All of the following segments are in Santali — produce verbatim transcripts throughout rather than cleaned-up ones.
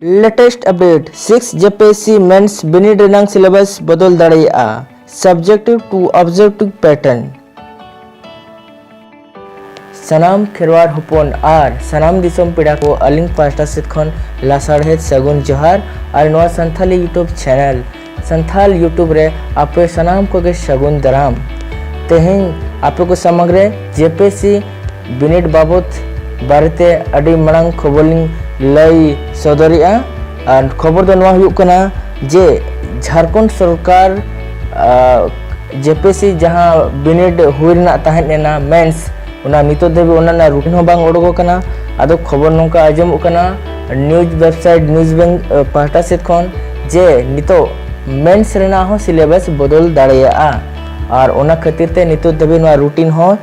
Latest update, six J P S C mains ᱵᱤᱱᱤᱰ ᱨᱮᱱᱟᱝ syllabus ᱵᱚᱫᱚᱞ ᱫᱟᱲᱮᱭᱟᱜᱼᱟ, subjective to objective pattern᱾ ᱥᱟᱱᱟᱢ ᱠᱷᱮᱨᱣᱟᱲ ᱦᱚᱯᱚᱱ ᱟᱨ ᱥᱟᱱᱟᱢ ᱫᱤᱥᱚᱢ ᱯᱮᱲᱟ ᱠᱚ ᱟᱹᱞᱤᱧ ᱯᱟᱦᱴᱟ ᱥᱮᱫ ᱠᱷᱚᱱ ᱞᱟᱥᱟᱲᱦᱮᱫ ᱥᱟᱹᱜᱩᱱ ᱡᱚᱦᱟᱨ᱾ ᱟᱨ ᱱᱚᱣᱟ Santali YouTube channel Santhal YouTube ᱨᱮ ᱟᱯᱮ ᱥᱟᱱᱟᱢ ᱠᱚᱜᱮ ᱥᱟᱹᱜᱩᱱ ᱫᱟᱨᱟᱢ᱾ ᱛᱮᱦᱮᱧ ᱟᱯᱮ ᱠᱚ ᱥᱟᱢᱟᱝ ᱨᱮ J P S C ᱵᱤᱱᱤᱰ ᱵᱟᱵᱚᱛ ᱵᱟᱨᱮᱛᱮ ᱟᱹᱰᱤ ᱢᱟᱲᱟᱝ ᱠᱷᱚᱵᱚᱨ ᱞᱤᱧ ᱞᱟᱹᱭ ᱥᱚᱫᱚᱨᱮᱜᱼᱟ᱾ ᱟᱨ ᱠᱷᱚᱵᱚᱨ ᱫᱚ ᱱᱚᱣᱟ ᱦᱩᱭᱩᱜ ᱠᱟᱱᱟ ᱡᱮ ᱡᱷᱟᱲᱠᱷᱚᱸᱰ ᱥᱚᱨᱠᱟᱨ, ᱟ, J P S C ᱡᱟᱦᱟᱸ ᱵᱤᱱᱤᱰ ᱦᱩᱭ ᱨᱮᱱᱟᱜ ᱛᱟᱦᱮᱸ ᱞᱮᱱᱟ, ᱢᱮᱱᱥ, ᱚᱱᱟ ᱱᱤᱛᱚᱜ ᱫᱷᱟᱹᱵᱤᱡ ᱚᱱᱟ ᱨᱮᱱᱟᱜ ᱨᱩᱴᱤᱱ ᱦᱚᱸ ᱵᱟᱝ ᱚᱰᱚᱠ ᱟᱠᱟᱱᱟ᱾ ᱟᱫᱚ ᱠᱷᱚᱵᱚᱨ ᱱᱚᱝᱠᱟ ᱟᱸᱡᱚᱢᱚᱜ ᱠᱟᱱᱟ, ᱱᱤᱭᱩᱡᱽ ᱣᱮᱵᱥᱟᱭᱤᱴ ᱱᱤᱭᱩᱡᱽ ᱵᱮᱝᱠ, ᱟ, ᱯᱟᱦᱴᱟ ᱥᱮᱫ ᱠᱷᱚᱱ, ᱡᱮ ᱱᱤᱛᱚᱜ ᱢᱮᱱᱥ ᱨᱮᱱᱟᱜ ᱦᱚᱸ syllabus ᱵᱚᱫᱚᱞ ᱫᱟᱲᱮᱭᱟᱜᱼᱟ᱾ ᱟᱨ ᱚᱱᱟ ᱠᱷᱟᱹᱛᱤᱨ ᱛᱮ ᱱᱤᱛᱚᱜ ᱫᱷᱟᱹᱵᱤᱡ ᱱᱚᱣᱟ ᱨᱩᱴᱤᱱ ᱦᱚᱸ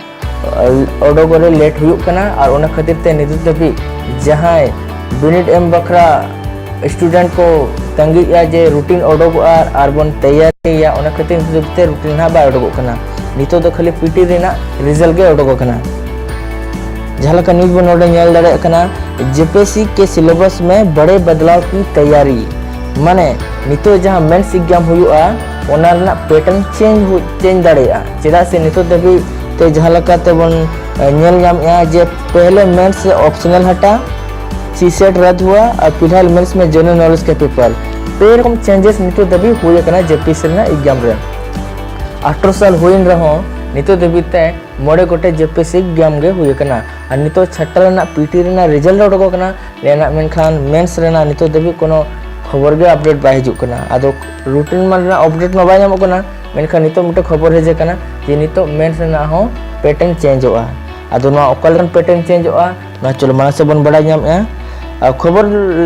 ᱚᱰᱚᱠᱚᱜ ᱨᱮ ᱞᱮᱴ ᱦᱩᱭᱩᱜ ᱠᱟᱱᱟ᱾ ᱟᱨ ᱚᱱᱟ ᱠᱷᱟᱹᱛᱤᱨ ᱛᱮ ᱱᱤᱛᱚᱜ ᱫᱷᱟᱹᱵᱤᱡ ᱡᱟᱦᱟᱸᱭ ᱵᱤᱱᱤᱰ ᱮᱢ ᱵᱟᱠᱷᱨᱟ ᱥᱴᱩᱰᱮᱱᱴ ᱠᱚ ᱛᱟᱺᱜᱤᱭᱮᱫᱼᱟ ᱡᱮ ᱨᱩᱴᱤᱱ ᱚᱰᱚᱠᱚᱜᱼᱟ ᱟᱨ ᱵᱚᱱ ᱛᱮᱭᱟᱨᱤᱭᱟ, ᱚᱱᱟ ᱠᱷᱟᱹᱛᱤᱨ ᱱᱤᱛᱚᱜ ᱫᱷᱟᱹᱵᱤᱡ ᱛᱮ ᱨᱩᱴᱤᱱ ᱱᱟᱦᱟᱜ ᱵᱟᱭ ᱚᱰᱚᱠᱚᱜ ᱠᱟᱱᱟ᱾ ᱱᱤᱛᱚᱜ ᱫᱚ ᱠᱷᱟᱹᱞᱤ ᱯᱤᱴᱤ ᱨᱮᱱᱟᱜ ᱨᱤᱡᱟᱞᱴ ᱜᱮ ᱚᱰᱚᱠᱚᱜ ᱠᱟᱱᱟ᱾ ᱡᱟᱦᱟᱸ ᱞᱮᱠᱟ ᱱᱤᱭᱩᱡᱽ ᱵᱚᱱ ᱱᱚᱰᱮ ᱧᱮᱞ ᱫᱟᱲᱮᱭᱟᱜ ᱠᱟᱱᱟ, "J P S C के syllabus में बड़े बदलाव की तैयारी", ᱢᱟᱱᱮ ᱱᱤᱛᱚᱜ ᱡᱟᱦᱟᱸ ᱢᱮᱱᱥ ᱮᱠᱡᱟᱢ ᱦᱩᱭᱩᱜᱼᱟ, ᱚᱱᱟ ᱨᱮᱱᱟᱜ ᱯᱮᱴᱟᱨᱱ ᱪᱮᱧᱡᱽ ᱦᱩ-, ᱪᱮᱧᱡᱽ ᱫᱟᱲᱮᱭᱟᱜᱼᱟ᱾ ᱪᱮᱫᱟᱜ ᱥᱮ ᱱᱤᱛᱚᱜ ᱫᱷᱟᱹᱵᱤᱡ ᱛᱮ ᱡᱟᱦᱟᱸ ᱞᱮᱠᱟ ᱛᱮᱵᱚᱱ, ᱮ, ᱧᱮᱞ ᱧᱟᱢᱮᱜᱼᱟ ᱡᱮ ᱯᱮᱦᱞᱮ ᱢᱮᱱᱥ ᱥᱮ ᱚᱯᱥᱚᱱᱟᱞ ᱦᱟᱴᱟ, ᱥᱤᱥᱮᱴ ᱨᱟᱫ ᱦᱩᱣᱟ ᱟᱨ ᱯᱷᱤᱞᱦᱟᱞ ᱢᱮᱱᱥ ᱢᱮ ᱡᱮᱱᱟᱨᱮᱞ ᱱᱚᱞᱮᱡᱽ ᱠᱮ ᱯᱮᱯᱟᱨ᱾ ᱯᱮ ᱨᱚᱠᱚᱢ ᱪᱮᱧᱡᱮᱥ ᱱᱤᱛᱚᱜ ᱫᱷᱟᱹᱵᱤᱡ ᱦᱩᱭ ᱟᱠᱟᱱᱟ J P S C ᱨᱮᱱᱟᱜ ᱮᱠᱡᱟᱢ ᱨᱮ᱾ ᱟᱴᱷᱨᱚ ᱥᱟᱞ ᱦᱩᱭᱮᱱ ᱨᱮᱦᱚᱸ ᱱᱤᱛᱚᱜ ᱫᱷᱟᱹᱵᱤᱡ ᱛᱮ ᱢᱚᱬᱮ ᱜᱚᱴᱮᱡ J P S C exam ᱜᱮ ᱦᱩᱭ ᱟᱠᱟᱱᱟ᱾ ᱟᱨ ᱱᱤᱛᱚᱜ ᱪᱷᱟᱴᱴᱟ ᱨᱮᱱᱟᱜ ᱯᱤᱴᱤ ᱨᱮᱱᱟᱜ ᱨᱤᱡᱟᱞᱴ ᱚᱰᱚᱠᱚᱜ ᱠᱟᱱᱟ, ᱞᱮᱱᱟᱜ, ᱢᱮᱱᱠᱷᱟᱱ ᱢᱮᱱᱥ ᱨᱮᱱᱟᱜ ᱱᱤᱛᱚᱜ ᱫᱷᱟᱹᱵᱤᱡ ᱠᱳᱱᱳ ᱠᱷᱚᱵᱚᱨ ᱜᱮ ᱟᱯᱰᱮᱴ ᱵᱟᱭ ᱦᱤᱡᱩᱜ ᱠᱟᱱᱟ᱾ ᱟᱫᱚ ᱨᱩᱴᱤᱱ ᱢᱟ ᱨᱮᱱᱟᱜ ᱟᱯᱰᱮᱴ ᱢᱟ ᱵᱟᱭ ᱧᱟᱢᱚᱜ ᱠᱟᱱᱟ, ᱢᱮᱱᱠᱷᱟᱱ ᱱᱤᱛᱚᱜ ᱢᱤᱫᱴᱮᱱ ᱠᱷᱚᱵᱚᱨ ᱦᱮᱡ ᱟᱠᱟᱱᱟ ᱡᱮ ᱱᱤᱛᱚᱜ ᱢᱮᱱᱥ ᱨᱮᱱᱟᱜ ᱦᱚᱸ ᱯᱮᱴᱟᱨᱱ ᱪᱮᱧᱡᱚᱜᱼᱟ᱾ ᱟᱫᱚ ᱱᱚᱣᱟ ᱚᱠᱟ ᱞᱮᱠᱟᱱ ᱯᱮᱴᱟᱨᱱ ᱪᱮᱧᱡᱚᱜᱼᱟ, ᱱᱚᱣᱟ ᱪᱚᱞᱚ ᱢᱟᱲᱟᱝ ᱥᱮᱫ ᱵᱚᱱ ᱵᱟᱲᱟᱭ ᱧᱟᱢᱮᱜᱼᱟ᱾ ᱟᱨ ᱠᱷᱚᱵᱚᱨ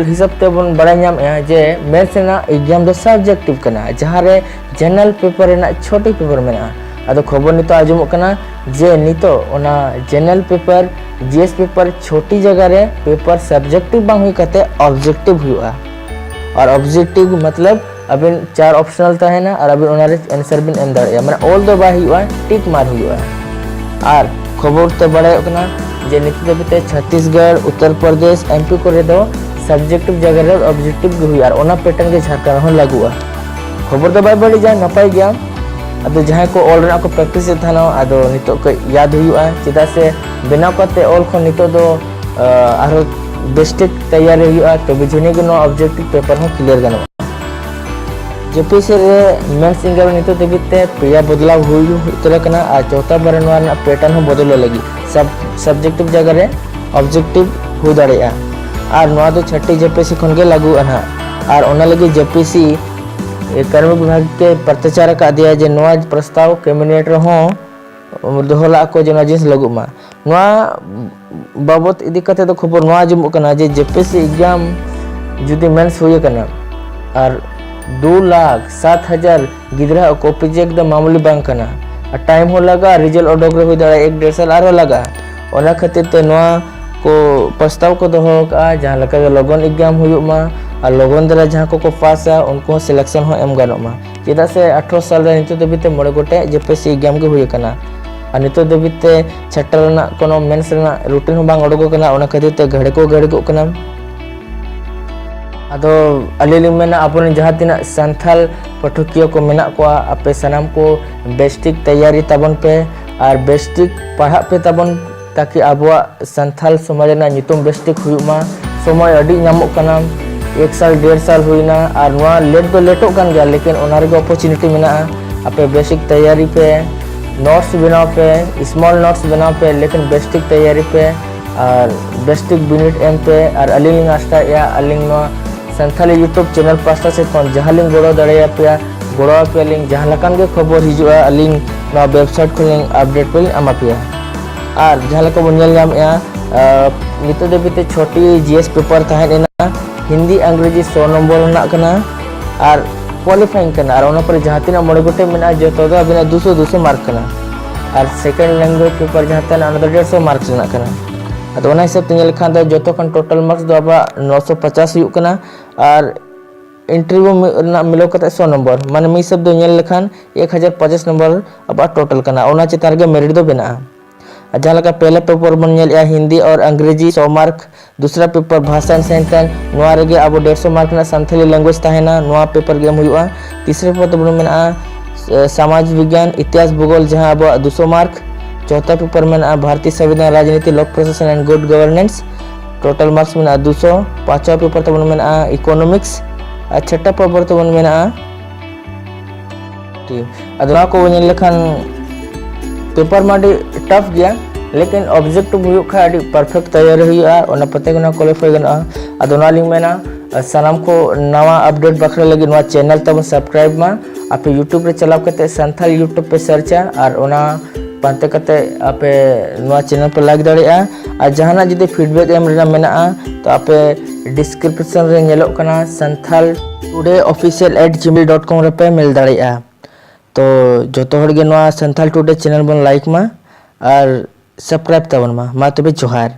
ᱦᱤᱥᱟᱹᱵ ᱛᱮᱵᱚᱱ ᱵᱟᱲᱟᱭ ᱧᱟᱢᱮᱜᱼᱟ ᱡᱮ ᱢᱮᱱᱥ ᱨᱮᱱᱟᱜ ᱮᱠᱡᱟᱢ ᱫᱚ ᱥᱟᱵᱡᱮᱠᱴᱤᱵᱷ ᱠᱟᱱᱟ, ᱡᱟᱦᱟᱸ ᱨᱮ ᱡᱮᱱᱟᱨᱮᱞ ᱯᱮᱯᱟᱨ ᱨᱮᱱᱟᱜ ᱪᱷᱚᱴᱤ ᱯᱮᱯᱟᱨ ᱢᱮᱱᱟᱜᱼᱟ᱾ ᱟᱫᱚ ᱠᱷᱚᱵᱚᱨ ᱱᱤᱛᱚᱜ ᱟᱸᱡᱚᱢᱚᱜ ᱠᱟᱱᱟ ᱡᱮ ᱱᱤᱛᱚᱜ ᱚᱱᱟ general paper, G S paper ᱪᱷᱚᱴᱤ ᱡᱟᱭᱜᱟ ᱨᱮ ᱯᱮᱯᱟᱨ ᱥᱟᱵᱡᱮᱠᱴᱤᱵᱷ ᱵᱟᱝ ᱦᱩᱭ ᱠᱟᱛᱮ ᱚᱵᱡᱮᱠᱴᱤᱵᱷ ᱦᱩᱭᱩᱜᱼᱟ᱾ ᱟᱨ ᱚᱵᱡᱮᱠᱴᱤᱵᱷ ᱢᱚᱛᱞᱚᱵ ᱟᱵᱤᱱ ᱪᱟᱨ ᱚᱯᱥᱚᱱᱟᱞ ᱛᱟᱦᱮᱱᱟ ᱟᱨ ᱟᱵᱤᱱ ᱚᱱᱟᱨᱮ ᱟᱱᱥᱟᱨ ᱵᱤᱱ ᱮᱢ ᱫᱟᱲᱮᱭᱟᱜᱼᱟ, ᱢᱟᱱᱮ ᱚᱞ ᱫᱚ ᱵᱟᱭ ᱦᱩᱭᱩᱜᱼᱟ, ᱴᱤᱠ ᱢᱟᱨ ᱦᱩᱭᱩᱜᱼᱟ᱾ ᱟᱨ ᱠᱷᱚᱵᱚᱨ ᱛᱮ ᱵᱟᱲᱟᱭᱚᱜ ᱠᱟᱱᱟ ᱡᱮ ᱱᱤᱛᱚᱜ ᱫᱷᱟᱹᱵᱤᱡ ᱛᱮ ᱪᱷᱚᱛᱤᱥᱜᱚᱲ, ᱩᱛᱛᱚᱨ ᱯᱨᱚᱫᱮᱥ, M P ᱠᱚᱨᱮ ᱫᱚ subjective ᱡᱟᱭᱜᱟ ᱨᱮ objective ᱜᱮ ᱦᱩᱭᱩᱜᱼᱟ, ᱟᱨ ᱚᱱᱟ pattern ᱜᱮ ᱡᱷᱟᱲᱠᱷᱚᱸᱰ ᱨᱮᱦᱚᱸ ᱞᱟᱹᱜᱩᱜᱼᱟ᱾ ᱠᱷᱚᱵᱚᱨ ᱫᱚ ᱵᱟᱭ ᱵᱟᱹᱲᱤᱡᱟ, ᱱᱟᱯᱟᱭ ᱜᱮᱭᱟ᱾ ᱟᱫᱚ ᱡᱟᱦᱟᱸᱭ ᱠᱚ ᱚᱞ ᱨᱮᱱᱟᱜ ᱠᱚ practice ᱮᱫ ᱛᱟᱦᱮᱱᱟ, ᱟᱫᱚ ᱱᱤᱛᱚᱜ ᱠᱟᱹᱡ ᱭᱟᱫ ᱦᱩᱭᱩᱜᱼᱟ, ᱪᱮᱫᱟᱜ ᱥᱮ ᱵᱮᱱᱟᱣ ᱠᱟᱛᱮ ᱚᱞ ᱠᱷᱚᱱ ᱱᱤᱛᱚᱜ ᱫᱚ ᱟᱨᱦᱚᱸ ᱵᱮᱥᱴᱷᱤᱠ ᱛᱮᱭᱟᱨᱤ ᱦᱩᱭᱩᱜᱼᱟ, ᱛᱚᱵᱮ ᱡᱟᱹᱱᱤᱡ ᱜᱮ ᱱᱚᱣᱟ objective paper ᱦᱚᱸ clear ᱜᱟᱱᱚᱜᱼᱟ᱾ JPSC ᱨᱮ mains exam ᱨᱮ ᱱᱤᱛᱚᱜ ᱫᱷᱟᱹᱵᱤᱡ ᱛᱮ ᱯᱮᱭᱟ ᱵᱚᱫᱞᱟᱣ ᱦᱩᱭ ᱩᱛᱟᱹᱨ ᱟᱠᱟᱱᱟ, ᱟᱨ ᱪᱚᱣᱛᱷᱟ ᱵᱟᱨ ᱨᱮ ᱱᱚᱣᱟ ᱨᱮᱱᱟᱜ pattern ᱦᱚᱸ ᱵᱚᱫᱚᱞᱚᱜ ᱞᱟᱹᱜᱤᱫ, subjective ᱡᱟᱭᱜᱟ ᱨᱮ objective ᱦᱩᱭ ᱫᱟᱲᱮᱭᱟᱜᱼᱟ᱾ ᱟᱨ ᱱᱚᱣᱟ ᱫᱚ ᱪᱷᱟᱹᱴᱤ JPSC ᱠᱷᱚᱱ ᱜᱮ ᱞᱟᱹᱜᱩᱜᱼᱟ ᱱᱟᱦᱟᱜ᱾ ᱟᱨ ᱚᱱᱟ ᱞᱟᱹᱜᱤᱫ JPSC ᱠᱟᱹᱨᱢᱤ ᱵᱤᱵᱷᱟᱜᱽ ᱜᱮ ᱯᱨᱚᱪᱟᱨ ᱟᱠᱟᱫ ᱫᱮᱭᱟ ᱡᱮ ᱱᱚᱣᱟ ᱯᱨᱚᱥᱛᱟᱵ cabinet ᱨᱮᱦᱚᱸ ᱫᱚᱦᱚ ᱞᱟᱜᱼᱟ ᱠᱚ ᱡᱮ ᱱᱚᱣᱟ ᱡᱤᱱᱤᱥ ᱞᱟᱹᱜᱩᱜ ᱢᱟ᱾ ᱱᱚᱣᱟ ᱵᱟᱵᱚᱛ ᱤᱫᱤ ᱠᱟᱛᱮ ᱫᱚ ᱠᱷᱚᱵᱚᱨ ᱱᱚᱣᱟ ᱟᱸᱡᱚᱢᱚᱜ ᱠᱟᱱᱟ ᱡᱮ JPSC exam ᱡᱩᱫᱤ mains ᱦᱩᱭ ᱟᱠᱟᱱᱟ ᱟᱨ ᱫᱩ ᱞᱟᱠᱷ ᱥᱟᱛ ᱦᱟᱡᱟᱨ ᱜᱤᱫᱽᱨᱟᱹ ᱟᱜ copy check ᱫᱚ ᱢᱟᱢᱩᱞᱤ ᱵᱟᱝ ᱠᱟᱱᱟ, ᱟᱨ time ᱦᱚᱸ ᱞᱟᱜᱟᱜᱼᱟ, result ᱚᱰᱚᱠ ᱨᱮ ᱦᱩᱭ ᱫᱟᱲᱮᱭᱟᱜᱼᱟ ᱮᱠ ᱰᱮᱲ ᱥᱟᱞ ᱟᱨᱦᱚᱸ ᱞᱟᱜᱟᱜᱼᱟ᱾ ᱚᱱᱟ ᱠᱷᱟᱹᱛᱤᱨ ᱛᱮ ᱱᱚᱣᱟ ᱠᱚ ᱯᱨᱚᱥᱛᱟᱵ ᱠᱚ ᱫᱚᱦᱚ ᱟᱠᱟᱫᱼᱟ, ᱡᱟᱦᱟᱸ ᱞᱮᱠᱟ ᱜᱮ ᱞᱚᱜᱚᱱ exam ᱦᱩᱭᱩᱜ ᱢᱟ, ᱟᱨ ᱞᱚᱜᱚᱱ ᱫᱷᱟᱨᱟ ᱡᱟᱦᱟᱸ ᱠᱚᱠᱚ ᱯᱟᱥᱟ ᱩᱱᱠᱩ ᱦᱚᱸ selection ᱦᱚᱸ ᱮᱢ ᱜᱟᱱᱚᱜ ᱢᱟ᱾ ᱪᱮᱫᱟᱜ ᱥᱮ ᱟᱴᱷᱨᱚ ᱥᱟᱞ ᱨᱮ ᱱᱤᱛᱚᱜ ᱫᱷᱟᱹᱵᱤᱡ ᱛᱮ ᱢᱚᱬᱮ ᱜᱚᱴᱮᱡ JPSC exam ᱜᱮ ᱦᱩᱭ ᱟᱠᱟᱱᱟ, ᱟᱨ ᱱᱤᱛᱚᱜ ᱫᱷᱟᱹᱵᱤᱡ ᱛᱮ ᱪᱷᱟᱴᱴᱟ ᱨᱮᱱᱟᱜ ᱠᱳᱱᱳ mains ᱨᱮᱱᱟᱜ routine ᱦᱚᱸ ᱵᱟᱝ ᱚᱰᱚᱠ ᱟᱠᱟᱱᱟ, ᱚᱱᱟ ᱠᱷᱟᱹᱛᱤᱨ ᱛᱮ ᱜᱷᱟᱹᱲᱤ ᱠᱚ ᱜᱷᱟᱹᱲᱤᱠᱚᱜ ᱠᱟᱱᱟ᱾ ᱟᱫᱚ ᱟᱹᱞᱤᱧ ᱞᱤᱧ ᱢᱮᱱᱟ, ᱟᱵᱚᱨᱮᱱ ᱡᱟᱦᱟᱸ ᱛᱤᱱᱟᱹᱜ ᱥᱟᱱᱛᱟᱲ ᱯᱟᱹᱴᱷᱩᱠᱤᱭᱟᱹ ᱠᱚ ᱢᱮᱱᱟᱜ ᱠᱚᱣᱟ, ᱟᱯᱮ ᱥᱟᱱᱟᱢ ᱠᱚ ᱵᱮᱥᱴᱷᱤᱠ ᱛᱮᱭᱟᱨᱤ ᱛᱟᱵᱚᱱ ᱯᱮ ᱟᱨ ᱵᱮᱥᱴᱷᱤᱠ ᱯᱟᱲᱦᱟᱜ ᱯᱮ ᱛᱟᱵᱚᱱ, ᱛᱟᱠᱤ ᱟᱵᱚᱣᱟᱜ ᱥᱟᱱᱛᱟᱲ ᱥᱚᱢᱟᱡᱽ ᱨᱮᱱᱟᱜ ᱧᱩᱛᱩᱢ ᱵᱮᱥᱴᱷᱤᱠ ᱦᱩᱭᱩᱜ ᱢᱟ᱾ ᱥᱚᱢᱚᱭ ᱟᱹᱰᱤ ᱧᱟᱢᱚᱜ ᱠᱟᱱᱟ, ᱮᱠ ᱥᱟᱞ ᱰᱮᱲ ᱥᱟᱞ ᱦᱩᱭᱱᱟ, ᱟᱨ ᱱᱚᱣᱟ late ᱫᱚ ᱞᱮᱴᱚᱜ ᱠᱟᱱ ᱜᱮᱭᱟ, ᱞᱮᱠᱤᱱ ᱚᱱᱟ ᱨᱮᱜᱮ opportunity ᱢᱮᱱᱟᱜᱼᱟ᱾ ᱟᱯᱮ ᱵᱮᱥᱴᱷᱤᱠ ᱛᱮᱭᱟᱨᱤ ᱯᱮ, notes ᱵᱮᱱᱟᱣ ᱯᱮ, small notes ᱵᱮᱱᱟᱣ ᱯᱮ, ᱞᱮᱠᱤᱱ ᱵᱮᱥᱴᱷᱤᱠ ᱛᱮᱭᱟᱨᱤ ᱯᱮ ᱟᱨ ᱵᱮᱥᱴᱷᱤᱠ ᱵᱤᱱᱤᱰ ᱮᱢ ᱯᱮ᱾ ᱟᱨ ᱟᱹᱞᱤᱧ ᱞᱤᱧ ᱟᱥᱟᱭᱮᱫᱼᱟ, ᱟᱹᱞᱤᱧ ᱱᱚᱣᱟ ᱥᱟᱱᱛᱷᱟᱞᱤ YouTube channel ᱯᱟᱥᱴᱟ ᱥᱮᱫ ᱠᱷᱚᱱ ᱡᱟᱦᱟᱸ ᱞᱤᱧ ᱜᱚᱲᱚ ᱫᱟᱲᱮᱭᱟᱯᱮᱭᱟ, ᱜᱚᱲᱚ ᱟᱯᱮᱭᱟᱞᱤᱧ᱾ ᱡᱟᱦᱟᱸ ᱞᱮᱠᱟᱱ ᱜᱮ ᱠᱷᱚᱵᱚᱨ ᱦᱤᱡᱩᱜᱼᱟ, ᱟᱹᱞᱤᱧ ᱱᱚᱣᱟ website ᱠᱷᱚᱱ ᱞᱤᱧ update ᱠᱚᱞᱤᱧ ᱮᱢᱟ ᱯᱮᱭᱟ᱾ ᱟᱨ ᱡᱟᱦᱟᱸ ᱞᱮᱠᱟ ᱵᱚᱱ ᱧᱮᱞ ᱧᱟᱢᱮᱫᱼᱟ, ᱟᱨ ᱱᱤᱛᱚᱜ ᱫᱷᱟᱹᱵᱤᱡ ᱛᱮ ᱪᱷᱚᱴᱤ GS paper ᱛᱟᱦᱮᱸ ᱞᱮᱱᱟ, ᱦᱤᱱᱫᱤ ᱟᱝᱨᱮᱡᱤ ᱥᱚ ᱱᱚᱢᱵᱚᱨ ᱨᱮᱱᱟᱜ ᱠᱟᱱᱟ ᱟᱨ qualifying ᱠᱟᱱᱟ, ᱟᱨ ᱚᱱᱟ ᱯᱚᱨᱮ ᱡᱟᱦᱟᱸ ᱛᱤᱱᱟᱹᱜ ᱢᱚᱬᱮ ᱜᱚᱴᱮᱡ ᱢᱮᱱᱟᱜᱼᱟ, ᱡᱚᱛᱚ ᱫᱚ ᱟᱵᱤᱱᱟᱜ ᱫᱩᱥᱚ ᱫᱩᱥᱚ mark ᱠᱟᱱᱟ᱾ ᱟᱨ second language paper ᱡᱟᱦᱟᱸ ᱛᱟᱦᱮᱱᱟ, ᱚᱱᱟ ᱫᱚ ᱰᱮᱲᱥᱚ mark ᱨᱮᱱᱟᱜ ᱠᱟᱱᱟ᱾ ᱟᱫᱚ ᱚᱱᱟ ᱦᱤᱥᱟᱹᱵ ᱛᱮ ᱧᱮᱞ ᱞᱮᱠᱷᱟᱱ ᱫᱚ ᱡᱚᱛᱚ ᱠᱷᱚᱱ total marks ᱫᱚ ᱟᱵᱚᱣᱟᱜ ᱱᱚᱥᱚ ᱯᱚᱪᱟᱥ ᱦᱩᱭᱩᱜ ᱠᱟᱱᱟ, ᱟᱨ interview ᱢᱤ-, ᱨᱮᱱᱟᱜ ᱢᱤᱞᱟᱹᱣ ᱠᱟᱛᱮ ᱥᱚ ᱱᱚᱢᱵᱚᱨ, ᱢᱟᱱᱮ ᱢᱤᱫ ᱦᱤᱥᱟᱹᱵ ᱫᱚ ᱧᱮᱞ ᱞᱮᱠᱷᱟᱱ ᱮᱠ ᱦᱟᱡᱟᱨ ᱯᱚᱪᱟᱥ ᱱᱚᱢᱵᱚᱨ ᱟᱵᱚᱣᱟᱜ total ᱠᱟᱱᱟ, ᱚᱱᱟ ᱪᱮᱛᱟᱱ ᱨᱮᱜᱮ merit ᱫᱚ ᱵᱮᱱᱟᱜᱼᱟ᱾ ᱟᱨ ᱡᱟᱦᱟᱸ ᱞᱮᱠᱟ ᱯᱮᱦᱞᱟ ᱯᱮᱯᱟᱨ ᱵᱚᱱ ᱧᱮᱞᱮᱜᱼᱟ, ᱦᱤᱱᱫᱤ ᱟᱨ ᱟᱝᱜᱽᱨᱮᱡᱤ, ᱥᱚ ᱢᱟᱨᱠ᱾ ᱫᱩᱥᱨᱟ ᱯᱮᱯᱟᱨ ᱵᱷᱟᱥᱟᱱ ᱥᱮᱱᱴᱮᱱᱥ, ᱱᱚᱣᱟ ᱨᱮᱜᱮ ᱟᱵᱚ ᱰᱮᱲᱥᱚ ᱢᱟᱨᱠ ᱨᱮᱱᱟᱜ ᱥᱟᱱᱛᱷᱟᱞᱤ ᱞᱮᱝᱜᱩᱭᱮᱡᱽ ᱛᱟᱦᱮᱱᱟ, ᱱᱚᱣᱟ ᱯᱮᱯᱟᱨ ᱜᱮ ᱮᱢ ᱦᱩᱭᱩᱜᱼᱟ᱾ ᱛᱤᱥᱨᱟ ᱯᱮᱯᱟᱨ ᱛᱟᱵᱚᱱ ᱢᱮᱱᱟᱜᱼᱟ ᱥᱟᱢᱟᱡᱽ ᱵᱤᱜᱽᱜᱟᱱ, ᱤᱛᱤᱦᱟᱥ, ᱵᱷᱩᱜᱳᱞ, ᱡᱟᱦᱟᱸ ᱟᱵᱚᱣᱟᱜ ᱫᱩᱥᱚ ᱢᱟᱨᱠ᱾ ᱪᱚᱣᱛᱷᱟ ᱯᱮᱯᱟᱨ ᱢᱮᱱᱟᱜᱼᱟ ᱵᱷᱟᱨᱚᱛᱤᱭᱚ ᱥᱚᱝᱵᱤᱫᱷᱟᱱ, ᱨᱟᱡᱽᱱᱤᱛᱤ, ᱞᱳᱠ ᱯᱨᱚᱥᱟᱥᱚᱱ and good governance, total marks ᱢᱮᱱᱟᱜᱼᱟ ᱫᱩᱥᱚ᱾ ᱯᱟᱸᱪᱣᱟ ᱯᱮᱯᱟᱨ ᱛᱟᱵᱚᱱ ᱢᱮᱱᱟᱜᱼᱟ ᱤᱠᱳᱱᱚᱢᱤᱠᱥ᱾ ᱟᱨ ᱪᱷᱚᱴᱟ ᱯᱮᱯᱟᱨ ᱛᱟᱵᱚᱱ ᱢᱮᱱᱟᱜᱼᱟ ᱴᱷᱤᱠ᱾ ᱟᱫᱚ ᱱᱚᱣᱟ ᱠᱚ ᱧᱮᱞ ᱞᱮᱠᱷᱟᱱ ᱯᱮᱯᱟᱨ ᱢᱟ ᱟᱹᱰᱤ ᱴᱟᱯᱷ ᱜᱮᱭᱟ, ᱞᱮᱠᱤᱱ ᱚᱵᱡᱮᱠᱴᱤᱵᱷ ᱦᱩᱭᱩᱜ ᱠᱷᱟᱱ ᱟᱹᱰᱤ ᱯᱟᱨᱯᱷᱮᱠᱴ ᱛᱮᱭᱟᱨᱤ ᱦᱩᱭᱩᱜᱼᱟ, ᱚᱱᱟ ᱯᱚᱛᱮ ᱜᱮ ᱱᱚᱣᱟ ᱠᱳᱣᱟᱞᱤᱯᱷᱟᱭ ᱜᱟᱱᱚᱜᱼᱟ᱾ ᱟᱫᱚ ᱚᱱᱟ ᱞᱤᱧ ᱢᱮᱱᱟ, ᱥᱟᱱᱟᱢ ᱠᱚ ᱱᱟᱣᱟ ᱟᱯᱰᱮᱴ ᱵᱟᱠᱷᱨᱟ ᱞᱟᱹᱜᱤᱫ ᱱᱚᱣᱟ ᱪᱮᱱᱮᱞ ᱛᱟᱵᱚᱱ ᱥᱟᱵᱥᱠᱨᱟᱭᱤᱵ ᱢᱟ᱾ ᱟᱯᱮ ᱭᱩᱴᱩᱵᱽ ᱨᱮ ᱪᱟᱞᱟᱣ ᱠᱟᱛᱮ ᱥᱟᱱᱛᱷᱟᱞ ᱭᱩᱴᱩᱵᱽ ᱯᱮ ᱥᱟᱨᱪᱟ ᱟᱨ ᱚᱱᱟ ᱯᱟᱱᱛᱮ ᱠᱟᱛᱮ ᱟᱯᱮ ᱱᱚᱣᱟ ᱪᱮᱱᱮᱞ ᱯᱮ ᱞᱟᱭᱤᱠ ᱫᱟᱲᱮᱭᱟᱜᱼᱟ᱾ ᱟᱨ ᱡᱟᱦᱟᱱᱟᱜ ᱡᱩᱫᱤ ᱯᱷᱤᱰᱵᱮᱠ ᱮᱢ ᱨᱮᱱᱟᱜ ᱢᱮᱱᱟᱜᱼᱟ, ᱛᱚ ᱟᱯᱮ ᱰᱤᱥᱠᱨᱤᱯᱥᱚᱱ ᱨᱮ ᱧᱮᱞᱚᱜ ᱠᱟᱱᱟ Santhal today official at Gmail dot com ᱨᱮᱯᱮ ᱢᱮᱞ ᱫᱟᱲᱮᱭᱟᱜᱼᱟ᱾ ᱛᱚ ᱡᱚᱛᱚ ᱦᱚᱲ ᱜᱮ ᱱᱚᱣᱟ ᱥᱟᱱᱛᱷᱟᱞ ᱴᱩᱰᱮ ᱪᱮᱱᱮᱞ ᱵᱚᱱ ᱞᱟᱭᱤᱠ ᱢᱟ ᱟᱨ ᱥᱟᱵᱥᱠᱨᱟᱭᱤᱵ ᱛᱟᱵᱚᱱ ᱢᱟ᱾ ᱢᱟ ᱛᱚᱵᱮ ᱡᱚᱦᱟᱨ᱾